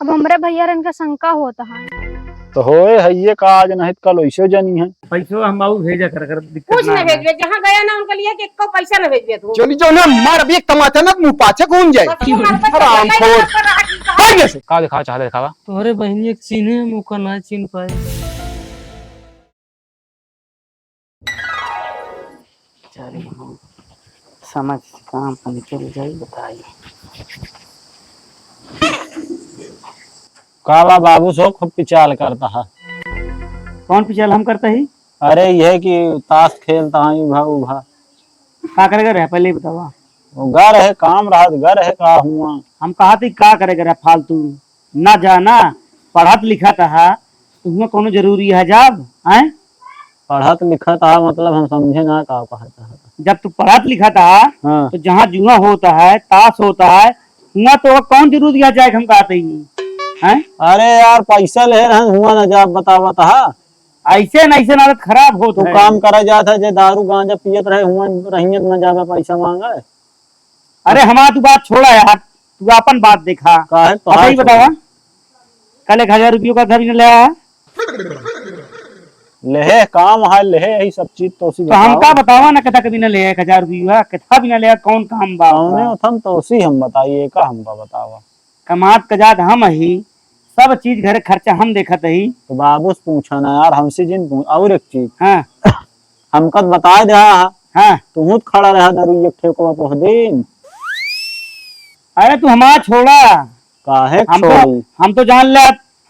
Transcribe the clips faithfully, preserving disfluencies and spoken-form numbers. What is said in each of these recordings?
अब हमरे भैया रहन का शंका होत है। तो होए है ये का, आज नहीं तो कल वैसे जनी है। पैसो हम बाबू भेजा कर, कर दिक्कत कुछ ना न है। भेजबे, जहाँ गया ना उनके लिए कि एको पैसा न भेजबे तू। चली जाओ ना, मार अभी एक तमाचा ना मुँह पाछे घूम जाए। बस तू हमारे पास हराम पैसा खोर। नहीं कर रहा है, ठीक है। भाग यहाँ से। का दिखावा चाहत है, दिखावा। तोहरे बहिनी एक चीन्हे, हम ओकर ना चीन्ह पाए। चली हम समझ से काम पर निकल जाई, बताई। का बा बाबू, सो खूब पिचाल करता है। कौन पिचाल हम करता ही? अरे यह कि ताश खेलता है, उभा उभा। का करेगा रहे, पहले ही बतावा। वो गा रहे, काम रहा, गा रहे का हुआ। हम कहा थी का करेगा रहे फालतू, ना जाना, पढ़त लिखत है, तो हुआ कौनो जरूरी है जाब, हैं? पढ़त लिखत आ, मतलब हम समझे ना का कहत आ। जब तू पढ़त लिखत आ, हाँ। तो जहाँ जुआ होता है, ताश होता है, हुआ तो कौन जरूरी है जाए, हम कहते ही, हैं? अरे यार, पैसा ले रहन, हुआ ना जा बतावत हा। ऐसे न ऐसे न आदत खराब होत तू है। काम करे जात है, जे दारू गांजा पियत रहे, हुआ रहियत न जावे पैसा मांगे। अरे हमार तू बात छोड़ा यार, तू अपन बात देखा। काहे अच्छा, तोहार ये बतावा, छोड़ा? कल एक हजार रुपयों का घर भी न ले आया? लेहे काम है, लेहे यही सब चीज तो उसी तो बताओ। हमका बतावा ना, कथा कभी न ले एक हजार रुपया, कथा भी न ले, कौन काम बा कौने आपका? उठम तो उसी हम बताइए, का हमका बतावा? कमात कजात हम ही, सब चीज घर खर्चा हम देखत ही। तो बाबू से पूछा ना यार, हमसे जिन पूछ, और एक चीज। हाँ। हमका तो बताए दे, हाँ। हाँ। तू तो खड़ा रहा दारू एक ठेको में पहुँच दिन। अरे तू हमार छोड़ा। काहे हम तो, छोड़ी? हम तो जान ले,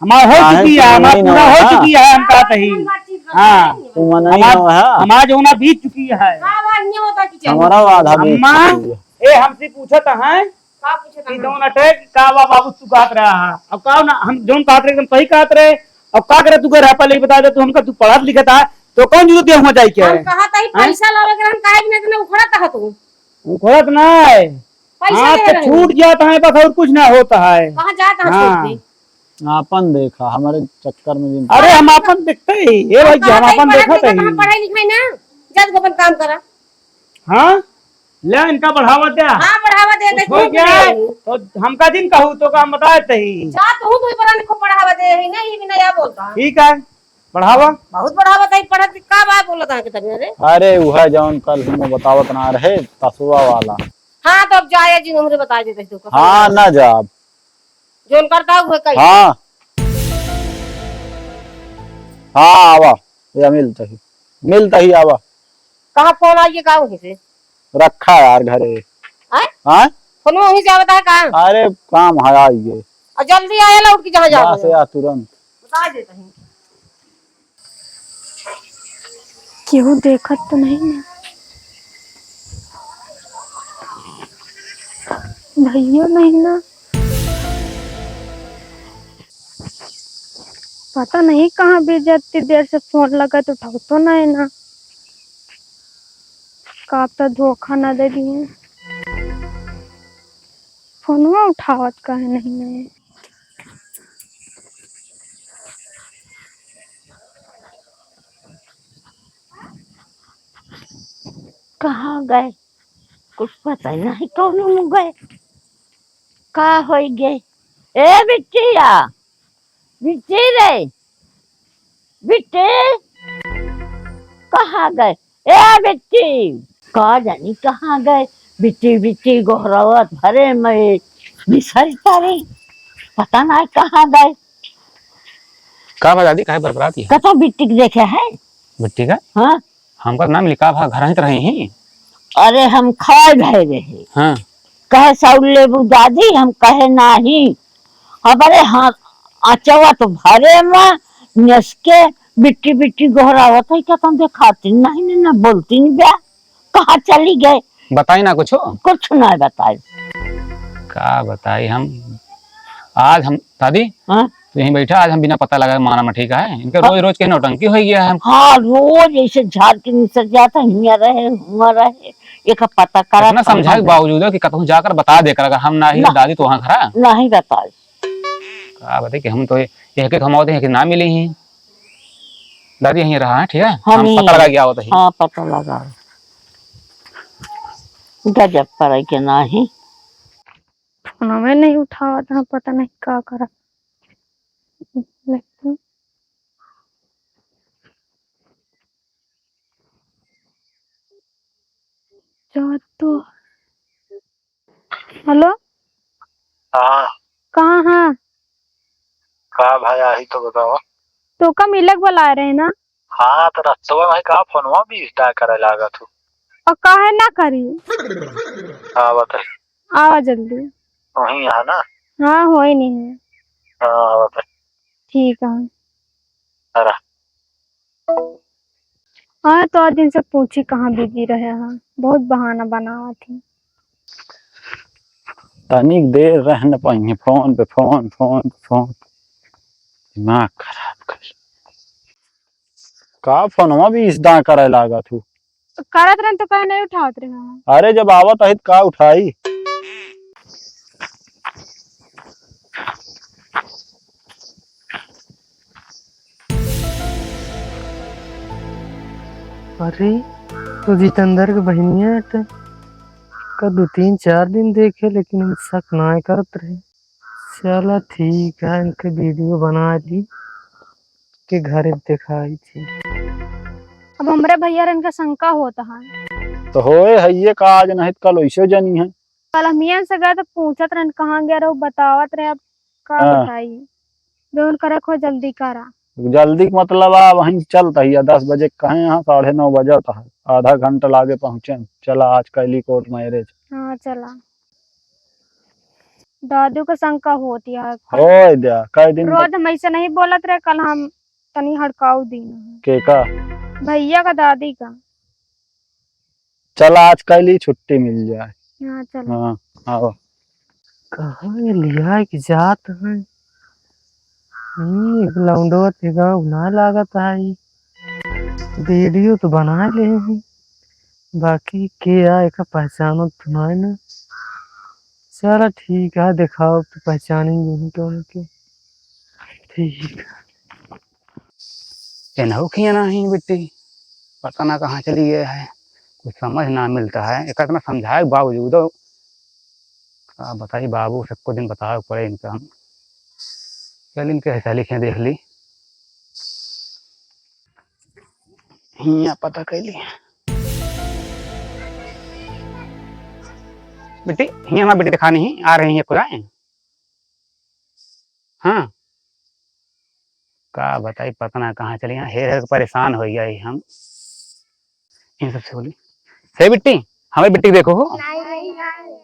हमार हो काहे चुकी है, हमार छोड़ी पूरा ना हो बा? चुकी है, हम कहत ही। हाँ। तू मनई हमार, ना बा? हमार जो ना बीत चुकी है। का बात नहीं होता कि चलो। हमारा आधा बीत अम्मा, चुकी है। ए, हमसे पूछत हैं का पूछत कि हैं? जौन अटे कि का बा बाबू तू कहत रहा है। अब का ना, हम जौन कहत रहे एकदम सही कहत रहे। अब का करे तू घर है, पहले ही बता दे, तू हमका तू पढ़त लिखत है, तो कौन जरूरत है हुआ जाए के हम है? कहत ही हैं? पैसा लावे के हम काहे बिना इतना उखड़त है तू? उखड़त ना है। पैसा हाथ दे से रहे छूट हैं। जाता है बस, और कुछ ना होता है। कहाँ जाता है हाँ। छूट के? आपन देखा, हमारे चक्कर में जिन अरे, हम आपन देखते ही, ए भाई जी, हम आपन देखत ही। पढ़े लिखे ना, जा तू अपन काम करा। हाँ? ले इनका बढ़ावा दे। हाँ, बढ़ावा दे, कुछ दे, हो छूट गया है, नहीं। तो हमका जिन कहू, तो का हम बताए तही। जा तू, तू पर को बढ़ावा दे ही नहीं, ये भी नया बोलता। ठीक है। बढ़ावा। बहुत बढ़ावा तई पढ़त का बात बोलत है कि तनी रे? अरे उहे जौन कल हम बतावत ना रहे, तसुआ वाला। हाँ, तो अब जाए जी, हमरे बता देते तो। हाँ, ना जाब। जौन करता है, उहे कही। हाँ। हाँ, आवा। या मिलता ही। मिलता ही आवा। कहाँ फोन आइए का वहीं से? रखा यार घरे। आय? आय? फोन वहीं से आवता है का? अरे काम है, आइए। और जल्दी आए, लौट के जहाँ जाओ। बस या तुरंत। बता देता हूँ। केहू देखत तो नहीं ना? भैया नहीं ना? पता नहीं कहाँ बीत जाती, देर से फोन लगा तो उठावतो नहीं ना। का तो धोखा ना दे दिए। फोनवा उठावत काहे नहीं ना? कहाँ गए? कुछ पता ही नहीं कौन मुँह गए। का होई गए? ए बिट्टिया, बिट्टी रे, बिट्टी, कहाँ गए? ए बिट्टी, का जानी कहाँ गए? बिट्टी, बिट्टी गोहरावत भरे में बिसरता रे, पता ना कहाँ गए। का बा दादी, काहे बरबरात ही? कतौ बिट्टी के देखे है? बिट्टी का? हाँ। हमका ना मिली, का भा घर ही त रही ही। अरे हम खाए भय रहे। हाँ। कहे सौर लेबू दादी, हम कहे नाही। हमारे हाँ अचवा तो भरे में नस के बिट्टी बिट्टी गोहरावत है, का तुम देखाती नहीं, नहीं, ना बोलती नहीं बे। कहाँ चली गए? बताई ना कुछ? कुछ ना बताई। का बताई हम? आज हम, दादी, हाँ? तू यहीं बैठा, आज हम बिना पता लगाए मारा में, ठीक है? इनका हाँ। रोज रोज के नौटंकी हो गया है। हाँ, रोज ऐसे झाड़ के निसर जाता, हियाँ रहे, हुआँ रहे, एक पता करा इतना समझाए के बावजूद कि कतहूँ जाकर बता दे कर, अगर हम ना ही ना। दादी तो वहाँ खड़ा। नहीं बताई। का बताई कि हम तो ये, ये के हम आवत हैं कि ना मिली ही। दादी यहीं रहा है, ठीक है? हम हम ही पता लगा हैं। के आवत ही। हाँ, पता लगा। गजब करे के नाही। फोनवे नहीं उठावत है, पता नहीं का करा। लग तो जा तो। हेलो? हाँ। कहाँ है? का भाई, आही तो बतावा। तो का मिलक बुलाए रहे ना? हाँ, तो रस्तवा में का फोनवा भी स्टार्ट करे लागत हूँ। और काहे ना करी? हाँ, बताई। आवा जल्दी। वहीं है ना? हाँ, होई नहीं है। हाँ, बताई। ठीक है। अरे। हाँ, तो आज इनसे पूछी कहाँ बिजी रहे हैं, बहुत बहाना बनावत ही। तनिक देर रह न पाइए, फोन पे फोन, फोन पे फोन, दिमाग खराब कर। का फोनवा भी इस दा करे लागत हूँ? करत रहन तो काहे नहीं उठावत रहे? अरे, जब आवत आही त का उठाई? अरे, तो जितेंद्र के बहिनिया हटे। का दो तीन चार दिन देखे, लेकिन हम शक नाय करत रहे। चला ठीक है, इनके वीडियो बना ली के घरे दिखाई थी। अब हमरे भैया रहन का शंका होत है। तो होए है ये का, आज नहीं त कल वैसे जनी है। कल हम इयन से गए तो पूछत रहन कहाँ गया रहो, बतावत रहे, अब का हाँ। बताई, जौन करे खो जल्दी करा। जल्दी के मतलब आ, वहीं चलत ही, दस बजे कहे यहाँ, साढ़े नौ बजत है, आधा घंटा लागे पहुँचे। चला आज कैली कोर्ट मैरिज। हाँ चला। दादू का शंका होती है। होए द्या, कई दिन रोज तक हम ऐसे नहीं बोलत रहे, कल हम तनी हड़काऊ दीन है। के का? भैया का, दादी का। चला आज कैली छुट्टी मिल जाए। हाँ, चला। हाँ, आओ। कहाँ ये लिया के जात है? हम्म, एक लौंडवा के गाँव ना लागत है। वीडियो तो बना ले हैं, बाकी के आ एका पहचानत तो नहीं ना। चला ठीक है, दिखाओ तो पहचानेंगे उनके, उनके। ठीक है। एनहू खिया ना ही बिट्टी, पता ना कहाँ चली गए है, कुछ समझ ना मिलता है। एक इतना समझाए के बावजूदो का बताई बाबू, सबको दिन बतावे पड़े इनका हम। चल इनके सहेली खिया देख ली। हियाँ पता कैली। बिट्टी, हियाँ हमार बिट्टी दिखा नहीं, आ रही है खुदा। हाँ। का बताई, पता ना कहाँ चली, यहाँ हेर हेर के परेशान हो गया ही हम। इन सबसे बोली, "हे बिट्टी, हमें बिट्टी देखो हो।" नहीं, नहीं, नहीं।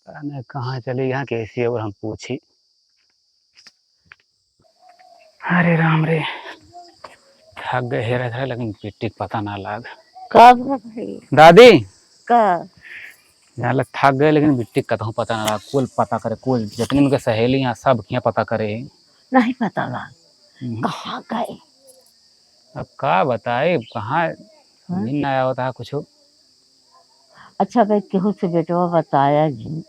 पता ना कहाँ चली, यहाँ कैसी है, और हम पूछी। अरे राम रे, थक गए हेरा हेरा, लेकिन बिट्टी के पता ना लाग। का भा भाई? दादी! का? जान ले थक गए, लेकिन बिट्टी के कतहूँ पता ना लाग। कुल पता करे, कुल जितनी उनके सहेली हैं, सब किहाँ पता करे। नहीं पता लाग। हम्म। कहाँ गए? अब का बताए, कहाँ, हाँ? समझ ना आवत है कुछ। अच्छा, भाई, केहू से बेटवा बताया जी?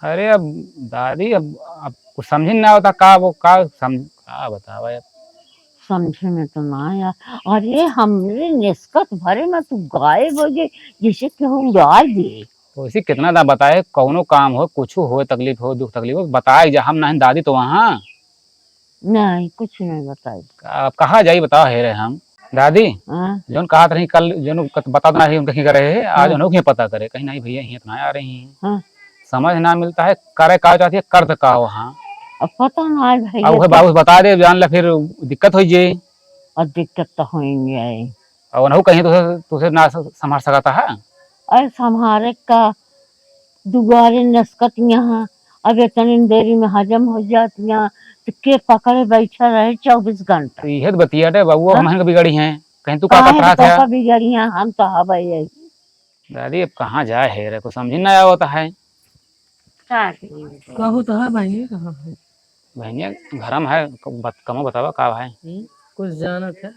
अरे, अब दादी, अब, अब कुछ समझ ना आवत है, का वो, का सम-, का बतावा अब? समझे में तो ना आया। अरे, हमरे नेस्कत भरे में तू गायब हो गए, जैसे केहू उड़ा दे। तो इसी कितना दा बताए, कौनो काम हो, कुछ हो, तकलीफ हो, दुख तकलीफ हो, बताए जा, हम नहीं दादी तो वहाँ। नहीं, कुछ नहीं बताई। अब कहाँ जाई बताओ, हेरे हम। दादी, हाँ? जौन कहत रही कल, जौन कत-, बता देना रही उनके कहीं करे है, आज हाँ। उन्हों के पता करे, कहीं नहीं भैया, हियाँ तो ना आ रही हैं। हाँ। समझ ना मिलता है, करे का चाहती है, कर तो का वहाँ। अब पता ना है भैया अब वह तो। बाबू से बता दे, जान ले फिर दिक्कत हो जाए। और दिक्कत तो होएंगे है। और उन्हों कहीं तुझे, तुझे ना स-, संभाल सकता है। अरे संभाले का, दुआरे नसकत यहाँ, अब इतनी देरी में हजम हो जात यहाँ, तो के पकड़े बैठा रहे चउबीस घंटा? तो इहे तो बतिया रे बउआ, हाँ? हमहन के बिगड़ी हैं, कहीं तू का काहे पकड़ात तो है? का बिगड़ी हैं, हम तो हवे यही। दादी, अब कहाँ जाए है रे, कुछ समझ ना आवत है। का करी? कहू तो है बहिनी, कहाँ है? बहिनिया घर में है, क-, बत-, कमो बतावा का भाई? हम्म, कुछ जानत है?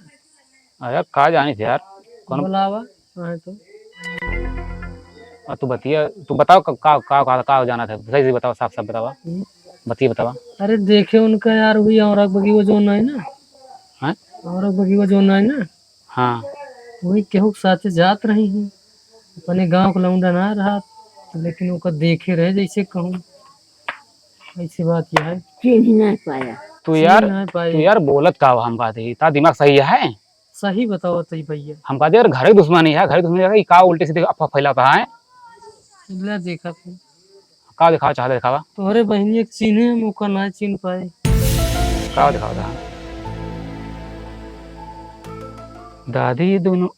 अरे का जानी थे यार, कौन बुलावा, कहाँ है तू? आ, तू बतिया, तू बताओ क-, का, का, का, का जाना था, सही से बताओ, साफ साफ बतावा। हम्म। बतिया बतावा। अरे देखे उनका यार, वही औरक बगी वो जो नहीं ना? हाँ? औरक बगी वो जो नहीं ना? हाँ। वही केहू के साथे जात रही हैं, अपने गाँव के लौंडा ना रहा, लेकिन ओकर देखे रहे जैसे कहूँ। ऐसी बात यह है। चिन्ह नहीं पाया। तू यार, ना पाए। तू यार बोलत का हो हमका दे? ता दिमाग सही है? सही बताओ तई भैया। हमका दे यार, घर के दुश्मनी है, घर के दुश्मनी है, ई का उल्टे सीधे अफवाह फैलाता है? ले देखा तू। का दिखावा चाहता दिखावा? तोहरे बहिनी एक चिन्हे हम ओकर ना चिन्ह पाए। का दिखावा था? दादी, ये दोनों,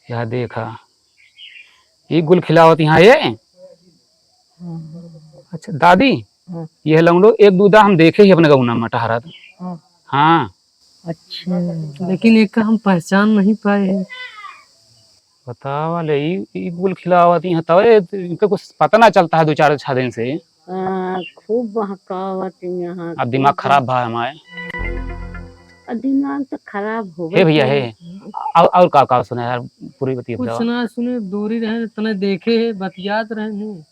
या देखा, ये गुल खिलावत यहाँ ये। हाँ। अच्छा दादी, हाँ। ये लौंडो एक दूधा हम देखे ही अपने गौना में टहरत। हाँ। हाँ। अच्छा, लेकिन एक हम पहचान नहीं पाए हैं। बतावा ले, ई, ई गुल खिलावत यहाँ तवे, इनका कुछ पता ना चलता है दो चार छह दिन से। हाँ, खूब बहकावत यहाँ, अब दिमाग खूब। खराब भा हमारे। अब दिमाग तो खराब हो हे गए भैया, थे। हे। और, और का, का सुना यार, पूरी बतिया कुछ बताओ। ना सुने, दूरी रहे, तने देखे है, बतियात रहे हैं।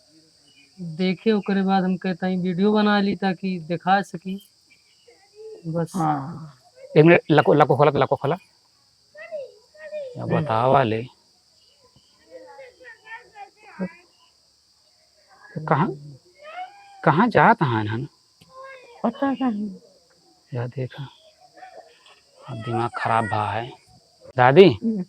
देखे, ओकरे बाद हम कहता ही वीडियो बना ली ताकि दिखा सकी। बस। हाँ। एक मिनट, लको, लको खोला, लको खोला। या हम्म। बतावा ले। कहाँ, कहाँ जात हैं हन? पता नहीं। या देखा, अब दिमाग खराब भा है। दादी, हम्म।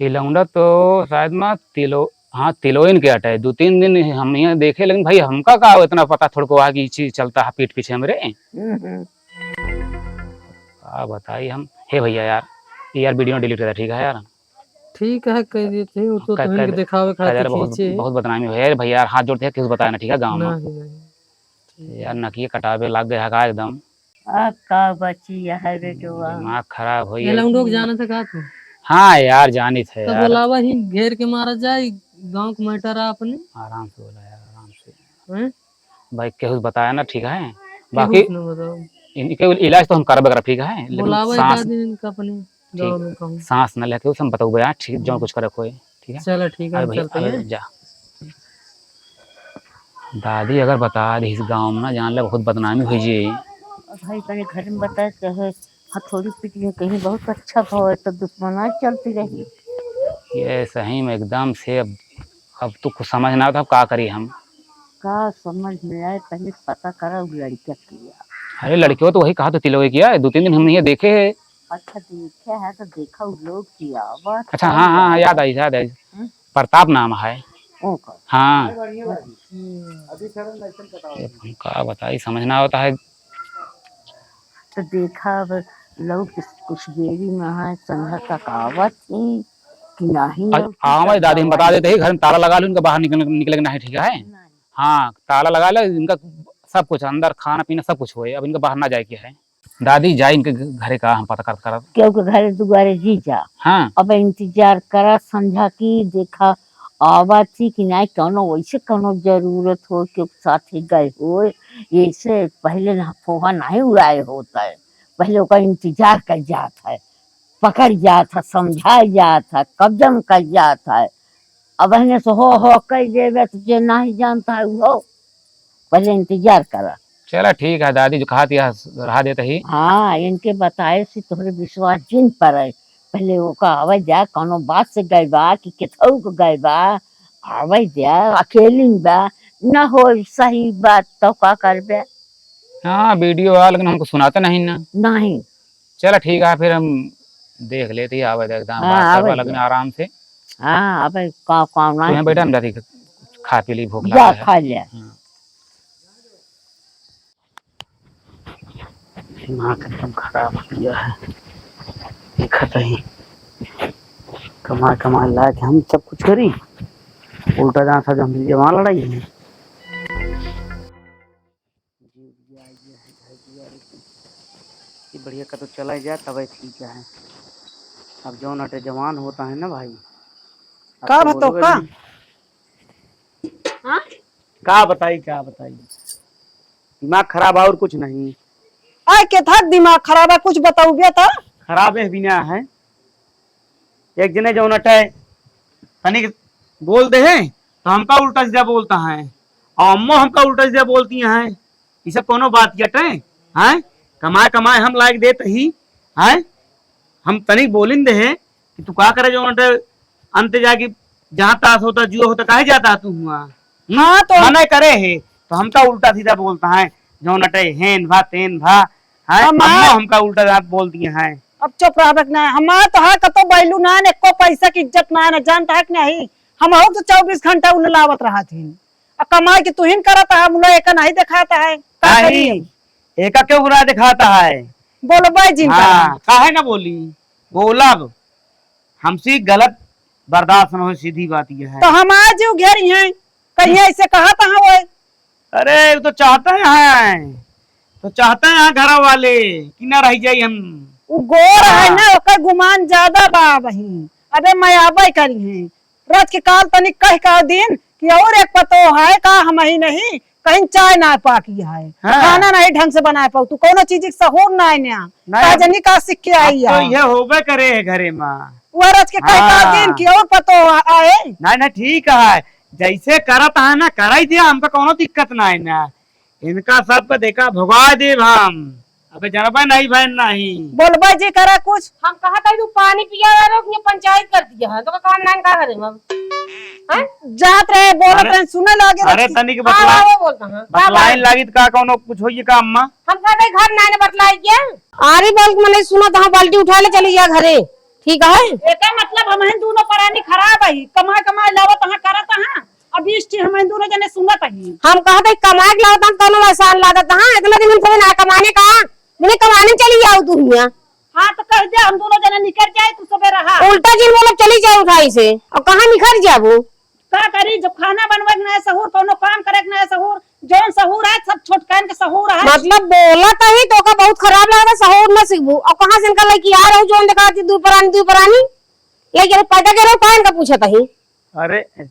ये लौंडा तो शायद मा तिलो-, हाँ, तिलोइन के अटे। दो तीन दिन हम यहाँ देखे, लेकिन भाई, हमका का इतना पता थोड़को आ कि ई चीज चलता है पीठ पीछे हमरे। हम्म, हम्म। का बताई हम। हे भैया यार, ये यार वीडियो डिलीट कर दे, ठीक है यार? ठीक है, कह देते हैं, वो तो कर, तुमन कर के दे, दिखावे कर दे, खातिर बहुत, खींचे। बहुत बदनामी हो यार भैया, यार हाथ जोड़ते हैं, किसी बताया ना, ठीक है, गाँव में। नहीं, नहीं। यार नकिए कटावे लाग गया का एकदम। अब का बची है बेटवा? दिमाग खराब हो ये गया। लौंडो के जानत है का तू? हाँ यार, जानित है तो यार। बोलावा ही घेर के मारा जाए, गाँव के मैटर है अपने। आराम से बोला यार, आराम से। हैं? भाई केहू बताया ना, ठीक है? केहू बाकी से न बताओ। इनके इलाज तो हम करबे करब, ठीक है? लेकिन बोलावा एक सांस, आदमी इनका अपने ठीक, गाँव में कहूँ। सांस न लेके उसे हम बताऊबे यार, ठीक, जौन हम्म। कुछ करे कोई, ठीक है? चलो ठीक है, अरे हम भैया, चलते अरे हैं। जा। दादी अगर बता दी इस गाँव में ना, जान ले बहुत बदनामी हो जाए। अब भाई तने घर में बताए के है, हथौड़ी पीट लिया कहीं बहुत अच्छा भाव है, तो दुश्मनाई चलती रही। ये सही में एकदम से अब, अब तो कुछ समझ ना आता, अब का करी हम? का समझ में आए, पहले पता करा उ लड़का किया। अरे लड़कियों तो वही कहा तो तिलवे किया है, दो तीन दिन हमने ये देखे है। अच्छा देखे है तो देखा उ लोग किया, बस अच्छा, हाँ, हाँ, हाँ, याद आई, याद आई। हम्म? प्रताप नाम है। ओकर। हाँ। अच्छा। ये हम का बताई, समझ ना होता है। तो देखा अब लोग कुछ, कुछ देरी में है, संध्या तक आवत ही कि नहीं आज लोग आवत दादी, हम बता देते ही घर में ताला लगा लो, इनका बाहर निकल, निकले के नहीं, ठीक है? नहीं। हाँ, ताला लगा ले इनका, सब कुछ अंदर खाना पीना सब कुछ होए, अब इनका बाहर ना जाए के है। दादी जाई इनके घ-, घरे का हम पता करत करत। केहू के घरे दुआरे जी जा। हाँ। अब इंतजार करा संध्या की, देखा आवत ही कि नहीं, कौनो वैसे कौनो जरूरत हो, केहू के साथे गए हो, ऐसे पहले ना फोहा नहीं उड़ाए होता है, पहले ओकर इंतजार कर जात है, पकड़ जात है, समझाए जात है, कब्जा में कर जात है। अब एहने से हो हो कह देबे तो जे नहीं जानता है वो पहले इंतजार करा। चला ठीक है दादी, जो कहा दिया रहा देते ही। हाँ, इनके बताए से तोहरे विश्वास जिन पड़े। पहले ओका आवे जा, कौनो बात से गए बा कि केथऊ के गए बा, आवे जा, अकेली बा, न हो सही बात तो का करबे? हाँ, वीडियो आ, लेकिन हमको सुनाते नहीं ना। नहीं। चला ठीक है, फिर हम देख लेते ही, आवे दे एकदम हाँ, बात करवा आवे लगन दे। आराम से। हाँ, अबे का, का ना तू यहाँ बैठा, हम जाती खा पी ली, भूख जा, लगा है। खा ले। हाँ। दिमाग एकदम खराब हो गया है। देखा कहीं कमा कमा ला के हम सब कुछ करी, उल्टा जहाँ था जो हम जमा लड़ाई है। ये बढ़िया कतौ चला जाए तबे ठीक है। अब जौन अटे जवान होता है ना भाई, अब का तो बताओ बोलबे का? नहीं। हाँ? का बताई, का बताई? दिमाग खराब है और कुछ नहीं। आय के था दिमाग खराब है, कुछ बताओगे तो? खराब है बिना है। एक जने जौन अटे तनिक बोल दे हैं, तो हमका उल्टा सीधा बोलता है, और अम्मो हमका उल्टा सीधा बोलती हैं। ई सब कोनो बात यटे? हैं? कमाए कमाए हम लायक देत ही, हैं? हम तनिक बोलिन दे हैं कि तू का करे जौन अटे अंत जाके जहाँ ताश होता, जुआ होता, काहे जाता तू हुआ? हम्म? हाँ, तो मना करे है, तो हमका उल्टा सीधा बोलता है। जौन अटे हेन भा तेन भा, हैं? हमार अम्मा हमका उल्टा बात बोल दिए हैं। अब चुप रहबे कि ना, हमार तो है कतो बैलू ना, एको पैसा की इज्जत ना, ना जानता है कि नहीं? हम हो तो चउबीस घंटा उन लावत रहत ही। अब कमाई के तुहिन करत है, मुला एका नहीं देखाता है, का नहीं, करी? एका क्यों बुरा दिखाता है? बोलबे जिन हाँ, करा। काहे ना बोली? बोलब। हमसे गलत बर्दाश्त न हो, सीधी बात यह है। तो हम आज यू घेरी हैं, कहीं ऐसे कहा तो हाँ वो। अरे, वो तो चाहते हैं, तो चाहते हैं घर वाले कि ना रह जाई हम। वो गोर है हाँ। ना, ओकर गुमान ज्यादा बा वही। अबे मैं आबे करी हैं, रच के काल तनिक कह का दिन कि और एक पतो है का हम ही नहीं, कहीं चाय ना पाकी है, हाँ। खाना नहीं ढंग से बनाए पाऊ, तू कोनो चीज के सहूर ना है ना, नहीं। का जनी का सीख के आई अब तो है। ये होबे करे है घरे में। वो रच के कह का हाँ। दिन कि और पतो आए। नहीं, नहीं, ठीक है, जैसे करत है ना, कराई दिया, हमका कोनो दिक्कत ना है ना। इनका सबका देखा भुगा देब हम। अबे जनबे नहीं भैन नहीं। बोलबे जे करा कुछ। हम कहा था तू पानी पिया रहे हो कि ये पंचायत कर दिया है, तो का काम नान का करे हम? हैं? जात रहे, बोलत अरे, रहे, सुने लागे अरे रखी। तनिक हाँ, बतला, हाँ, वो बोलता हाँ। का बतलाइन बात? लागित का कौनो कुछ होइए का अम्मा? हम कहा था घर नान बतलाई क्या? अरे बोल के मने सुना था, बाल्टी उठा ले चली जा घरे, ठीक है? एका मतलब हम हैं दोनों परानी खराब है, कमाए कमाए लावत हाँ करत हाँ, अब बीस ठी हम दोनों जने सुनत ही। हम कहत ही कमाए के लागत हम कौनो एहसान लागत, हाँ, इतना दिन हम कभी ना कमाने का, मुझे कमाने चली जाओ तू हियाँ। हाँ, तो कह दे हम दोनों जने निकल जाए, तू सबे रहा। उल्टा जिन बोलब चली जाओ उठाई से, और कहाँ निकल जाबो? का करी, जब खाना बनवे के ना सहूर, कौनो काम करे के ना सहूर, जौन सहूर है सब छोटकन के सहूर है। मतलब बोलत ही तो का बहुत खराब लागत, सहूर ना सीखबू, और कहाँ से इनका लड़की आ रहू जौन देखा थी दू परानी, दू परानी, ये जब पैदा के रहू, कहाँ इनका पूछत ही? अरे, हैं?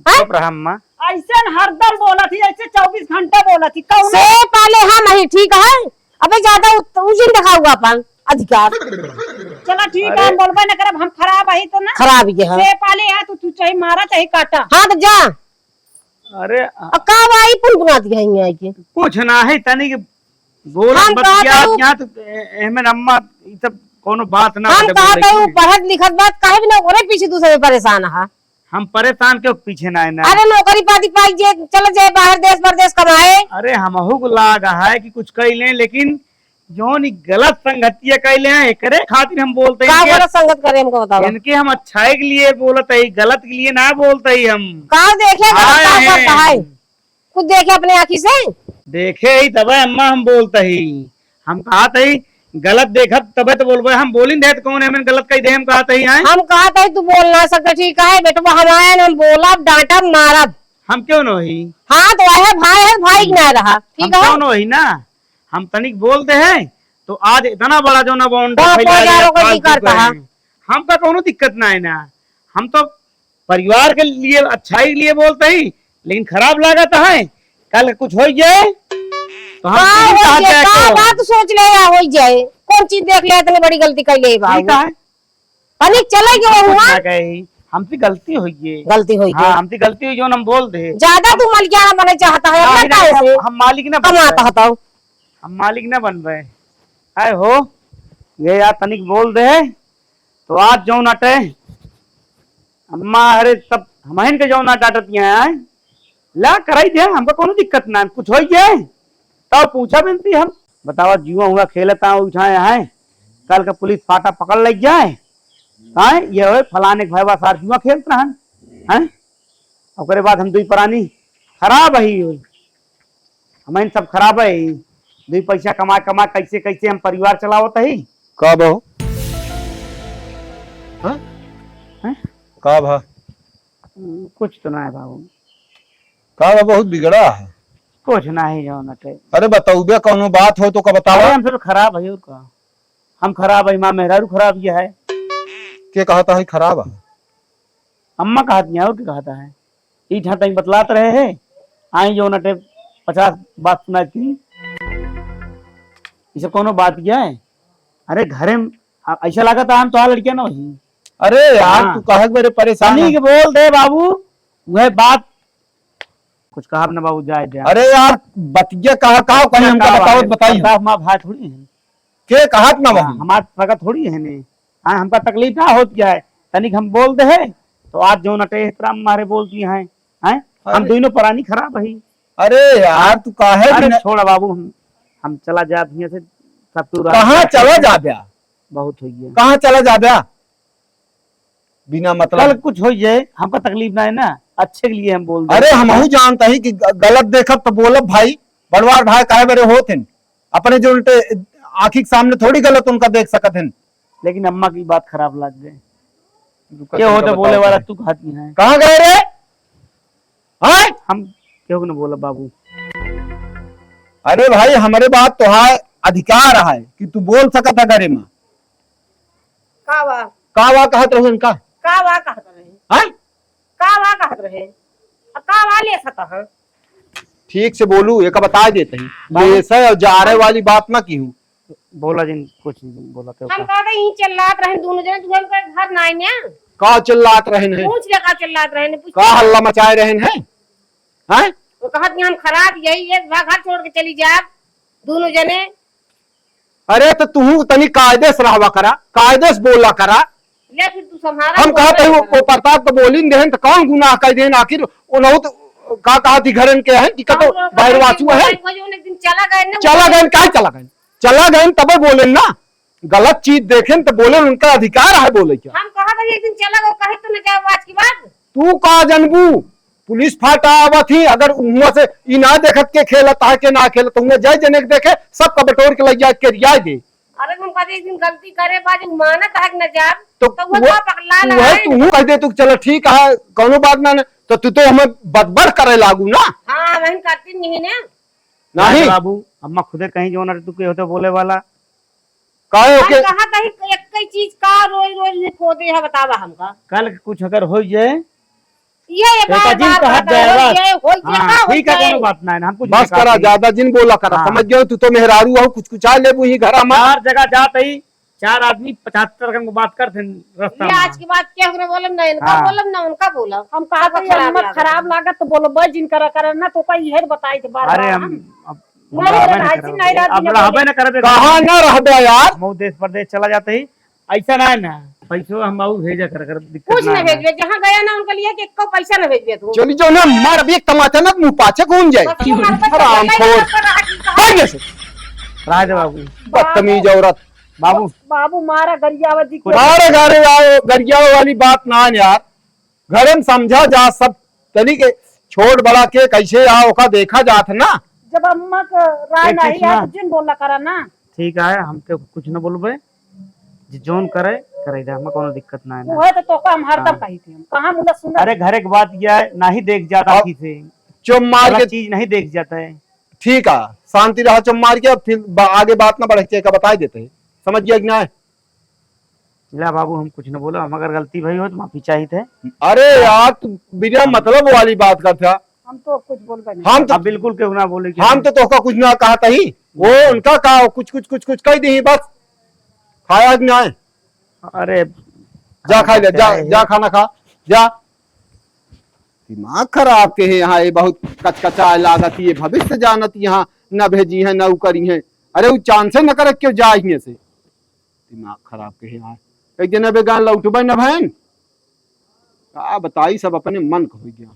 चुप रहा अम्मा। ऐसे न हरदम बोलत ही, ऐसे चउबीस घंटा बोलत ही, कौनो से पाले हम ही, ठीक है? अबे ज्यादा उत-, उजिन दिखाऊगा अपन अधिकार। चला ठीक अरे। है, हम बोलबे न करब, हम खराब ही तो ना। खराब ये है। से पाले है तो तू चाहे मारा चाहे काटा। हाँ तो जा। अरे, अब का भाई पुनपुना दिया ही आई के? कुछ ना है, तनी के बोलत हम बतिया कहत हूँ, यहाँ तो ए-, एहमे अम्मा, ई सब कौनो बात ना हम बते कहत बोले हूँ, के। पढ़त लिखत बात काहे बिना ओकरे पीछे दूसरे परेशान है। हम परेशान क्यों पीछे ना है ना? अरे नौकरी पाती पाई जे चल जाए बाहर देश परदेश कमाए। अरे हमहू को लाग है कि कुछ कह लें, लेकिन जौन ई गलत संगतिया कह लें, एकरे खातिर हम बोलते हैं का कि गलत संगत करे हमको बताओ? इनके हम अच्छाई के लिए बोलत है, गलत के लिए ना बोलते ही हम। का देखे गलत आए का हैं। करता है? कुछ देखे अपने आँखी से? देखे ही तबे अम्मा हम बोलते ही। हम कहत ही गलत देखब तबे तो बोलबे। हम बोलिन दे तो कौन है, मैंने गलत कही दे, हम कहत ही आए। हम कहत ही तू बोल ना सकते, ठीक है बेटवा, हम आए न, हम बोलब, डांटब, मारब। हम क्यों न होई? हाँ, तो वह भाई है, भाई की ना रहा, हम ठीक है? क्यों न होई ना? हम तनिक बोल दे हैं, तो आज इतना बड़ा जो ना बॉन्ड तो फैला दिया, हजारों का फालतू निकलता का है। है। हमका कौनो दिक्कत ना है ना, हम तो परिवार के लिए, अच्छाई के लिए बोलते ही, लेकिन खराब लागत है। कल कुछ हो जाए तो हम का तुरंत हो आ जाए, जाए का को। बात सोच ले या हो जाए, कौन चीज देख ले, इतनी बड़ी गलती कर ले बा ठीक वो। है। तनिक चले गए कुछ हुआ। ना कहे, हमसे गलती हुई है। गलती हुई हाँ, है। हमसे गलती हुई, जो हम बोल दे। ज्यादा तू मलिकाना बने चाहता है, ना, अपना ना, काहे से? हम मालिक ना बन कमाता पाए। हता। हम मालिक ना बन पाए। आए हो, ये यार तनिक बोल दे, तो आज जौन अटे, अम्मा, अरे, सब हमहिन के जौन ना डांटत यहाँ आए, ला कराई दे, हमका कौनो दिक्कत ना, कुछ होई जाए, तब पूछा बिनती हम। बतावा, जुआ हुआ खेलत आए, उठाए हैं, कल का पुलिस फाटा पकड़ लग जाए, हैं, ये होए फलाने के भाई साथ जुआ खेलत रहन, हैं, ओकरे बाद हम दुई परानी खराब ही होई। हमहिन सब खराब है, दुई पैसा कमा कमा कैसे कैसे हम परिवार चलावत ही। का बा हो? हाँ? हैं? का बा? हम्म, कुछ तो ना है बाबू। का बा, बहुत बिगड़ा है? कुछ ना है जौन अटे। अरे बताऊ बे, कौनो बात हो तो का बतावा। अरे हम सब खराब है और का? हम खराब है, माँ मेहरारू खराब ये है। के कहता है खराब है? अम्मा कहत नहीं और के कहता है? ई ठाँ तई बतलात रहे हैं, आई जौन अटे पचास बात सुना थी। इसे कौनो बात किया है? अरे घरे में, आ, ऐसा लागत है हम तोहार लड़कियां ना होई। अरे यार, हाँ। तू काहे के बरे परेशान तनी है? के बोल दे बाबू, वह बात कुछ कहा ना बाबू, जाए दे। अरे यार, बतिया कहा, कहा कहीं हमका बताओ, बताई। बता, माँ भाई थोड़ी है। के कहत ना हाँ, बनी? हमार सगा थोड़ी है ने। हाँ, हमका तकलीफ ना होत क्या है, तनिक हम बोल दे है, तो आज जौन अटे एहतराम मारे बोलती हैं, हैं? हम अरे। दोनों परानी खराब है। अरे यार, हाँ? तू काहे अरे बिना छोड़ बाबू, हम हम चला जाब हियाँ से, सब तू रात कहाँ चला जाब्या? बहुत होइ गया। कहाँ चला जाब्या? बिना मतलब। कल कुछ होइ जाए, हमका तकलीफ ना है ना, अच्छे के लिए हम बोल दे। अरे, हमहू जानत ही कि ग-, गलत देखब तो बोलब भाई, बड़वार भाई काहे बरे होत हैं, अपने जो उल्टे आँखी के सामने थोड़ी गलत उनका देख सकत हैं। लेकिन अम्मा की बात खराब लग गई। रुका, के होत है बोले वाला, तू कहत नहीं है। कहाँ गए रे? हैं? हम केहू के न बोलब बाबू। अरे भाई, हमरे बात तोहार अधिकार है कि तू बोल सकत है घरे में। का बा? का बा कहत रहू इनका? का बा कहत रहे? हैं? का बा कहत रहे? आ का बा ले सकत है? ठीक से बोलू, एक बताए देते हैं। बाबू। ये ऐसा और जा रहे वाली बात ना की हूँ। बोला जिन, कुछ नहीं बोला, तो हम का? कहते ही चिल्लात रहन दोनों जने, तू हमका घर ना आइने। का चिल्लात रहन है? पूछ ले का चिल्लात रहन, पूछ का ले। हल्ला मचाए रहन है? हैं? वो कहत कि हम खराब यही एक बार घर छोड़ के चली जाब, दोनों जने। अरे तो तू तनी कायदे से रहवा करा, कायदे से बोला करा। ले फिर तू संभारा, हम बोल कहत है वो, रहे वो प्रताप को बोली न देहन तो कौन गुनाह कर देहन? आखिर उन्हों तो का कहा थी घरन के हैं कि कतो हम लोग बाहर वाचू है? भाई, वो जो एक दिन चला गए ना, चला वो गए, काहे चला गए? चला गए तबे बोले ना, गलत चीज देखें तो बोले, उनका अधिकार है बोले क्या? हम कहा था एक दिन चला गए, कहे तो न जाओ आज के बाद। तू का जनबू? पुलिस फाटा आवत ही, अगर उहाँ से ई ना देखत के खेलत है के ना खेलत, उहाँ जाए जने के देखे, सबका बटोर के लग जाए के रियाय दे। अरे हम कभी एक दिन गलती करे बाद उ मानत है कि न जाब, तो तो वो वो, का पगला वो है, है। तू कह दे तू चलो ठीक है, कौनो बात ना, ना, तो तू तो हमें बदबर करे लागू ना। हाँ, वही करती नहीं ना। नहीं। बाबू, अम्मा खुदे कहीं जो ना तू के होते बोले वाला। काहे हम ओके? कहा कहीं एक ही चीज का रोज रोज लिखो दे है, बतावा हमका। कल के कुछ अगर हो जाए, ये तो बार जिन बार कहत बात जाए है, बस। ये हो जाए, हाँ, का हो ठीक है, जाए? कोनो बात ना है, हम कुछ बस नहीं करा, कहते। ज्यादा जिन बोला करा, हाँ। समझ गयो, तू तो मेहरारू हो, कुछ कुछ आ लेबू ही घरा में। चार जगह जात ही, चार आदमी पचहत्तर रकम को बात करते हैं रास्ता ये में। आज की बात क्या, ओकरे बोलब ना, इनका हाँ। बोलब ना, उनका बोलब। हम कहा तो खराब अम्मा लागत। खराब लागत तो बोलब, जिन करा करा ना, तो का इहे बताई थे बार अरे बार हम हम। अब बोले रहबे ना राजी करे। नहीं रहती अब ना रहबे बोले। ना करबे। कहाँ ना रहबे यार? हम देश परदेश चला जाते ही, ऐसा ना है ना, पैसो हम आऊ भेजा कर, कर दिक्कत कुछ ना ना है। भेजबे, जहाँ गया ना उनके लिए कि एको पैसा ना भेजबे तू। चली जाओ ना, मार अभी एक तमाचा ना, मुँह पाछे घूम जाए। बस तू हमारे पास हराम चला खोर। जाता रहा कि कहाँ भाग यहाँ से। राज बाबू। बदतमीज औरत। बाबू। बाबू मारा गरियावा जी को। मारे घरे आओ, गरियावा वाली बात ना है यार। घरे में समझा जा सब तरीके, छोट बड़ा के कैसे आ ओका देखा जात है ना। जब अम्मा के राय एक चीज नहीं है ना। तो जिन बोला करा ना। ठीक है, हमके कुछ न बोलबे, जे जौन करे, करे दे, हमें कोनो दिक्कत ना है ना। वह तो तोका हम हरदम हाँ। कही थी, हम कहाँ मुला सुना। अरे घरे के बात यह है, नहीं देख जाता अब आँखी से। चुप मार गलत के चीज नहीं देख जाता है। ठीक है, शांति रहा, चुप मार के, अब फिर बा-, आगे बात ना बढ़े, का बताई देते हैं, समझ गया कि ना? ला बाबू, हम कुछ न बोला, हम अगर गलती भई हो तो माफी चाहित है। अरे हाँ। यार, तू बिना हाँ। मतलब वाली बात करत है। हम तो कुछ बोलबे नहीं। हम तो अब बिल्कुल केहू ना बोले कि हम हम तो तोहका कुछ ना कहत ही। वो हम्म। उनका का कुछ, कुछ, कुछ, कुछ कह दी बस। खाया कि ना? अरे जा खा ले, जा, क्या है? जा खाना खा, जा। दिमाग खराब के है यहाँ, ये बहुत कचकचा लागत, ये भविष्य जानत यहाँ न भेजी है, न उ करी है। अरे उ chance न करे क्यों जाए हियाँ से। दिमाग खराब के है यार। एक दिन अबे गान लौटबे न भैन। का बताई, सब अपने मन का हो गया।